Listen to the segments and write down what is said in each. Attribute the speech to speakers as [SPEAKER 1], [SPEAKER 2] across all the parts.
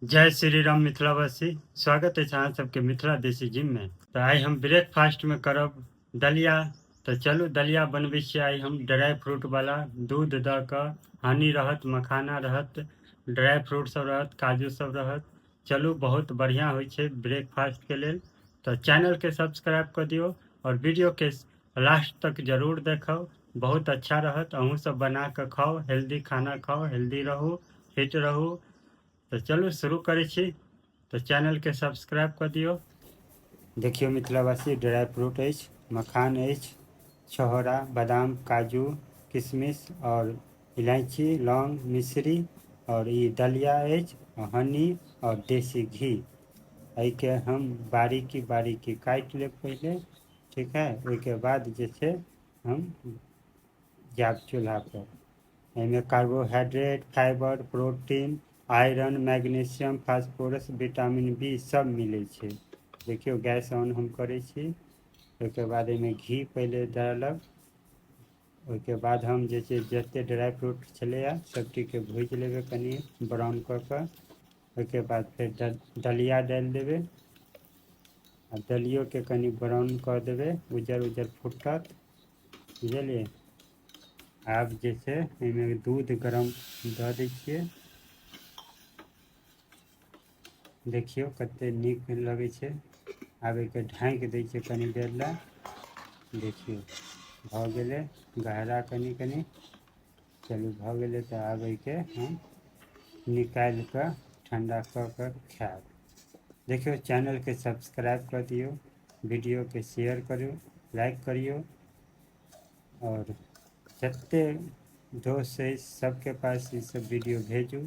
[SPEAKER 1] जय श्री राम मिथिलावासी, स्वागत अछि अहाँ सबके मिथिला देसी जिम में। तऽ आइ हम ब्रेकफास्ट में करब दलिया। तऽ चलू दलिया बनबै छियै आइ हम ड्राई फ्रूट वाला, दूध दऽ कऽ, हनी रहत, मखाना रहत, ड्राई फ्रूट सब रहत, काजू सब रहत। चलू बहुत बढ़िया होइ छै ब्रेकफास्ट के लेल। तऽ चैनल के सब्सक्राइब कऽ दियौ और वीडियो के लास्ट तक जरूर देखब, बहुत अच्छा रहत। अहूँ सब बना कऽ खाउ, हेल्दी खाना खाउ, हेल्दी रहू, फिट रहू। तऽ चलू शुरू करै छी। तऽ चैनलके सब्सक्राइब कऽ दियौ। देखियौ मिथिलावासी, ड्राई फ्रूट अछि, मखान अछि, छहोरा, बादाम, काजू, किशमिश और इलायची, लौंग, मिश्री और ई दलिया अछि, हनी और देसी घी। एहिके हम बारीकी बारीकी काटि लेब पहिले, ठीक है। ओहिके बाद जे छै हम जायब चूल्हापर। एहिमे carbohydrate, fibre, protein, iron, magnesium, phosphorus, vitamin B सब मिलै छै। देखियौ गैस ऑन हम करै छी। ओहिके बाद एहिमे घी पहिले डालब। ओहिके बाद हम जे छै जते ड्राई फ्रूट छलैए सबटीके भूजि लेबै कनि ब्राउन कऽ कऽ। ओहिके बाद फेर दलिया डालि देबै आ दलियोके कनि ब्राउन कऽ देबै, उज्जर उज्जर फुटत, बुझलियै। आब जे छै एहिमे दूध गरम दऽ दै छियै। देखियौ कते नीक लगै छै। आब एहिके ढाँकि दै छियै कनि देर लए। देखियौ भऽ गेलै गहरा कनि कनि। चलू भऽ गेलै, तऽ आब एहिके हम निकालि कऽ ठण्डा कऽ कऽ खायब। देखियौ चैनलके सब्सक्राइब कऽ दियौ, वीडियोके शेयर करू, लाइक करियौ और जते दोस्त अछि सबके पास ई सब वीडियो भेजू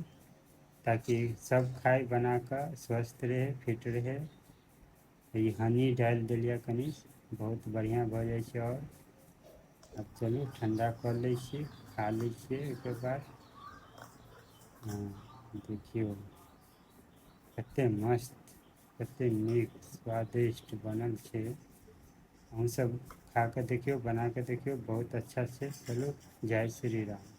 [SPEAKER 1] ताकि सब खाय बना कऽ स्वस्थ रहे, फिट रहे। ई हनी डालि देलियै कनि, बहुत बढ़िआँ भऽ जाइ छै। और आब चलू ठण्डा कऽ लै छी, खा लै छियै ओहिके बाद। हँ देखियौ कते मस्त, कते नीक स्वादिष्ट बनल छै। अहूँ सब खा कऽ देखियौ, बना कऽ देखियौ, बहुत अच्छा छै। चलू जय श्री राम।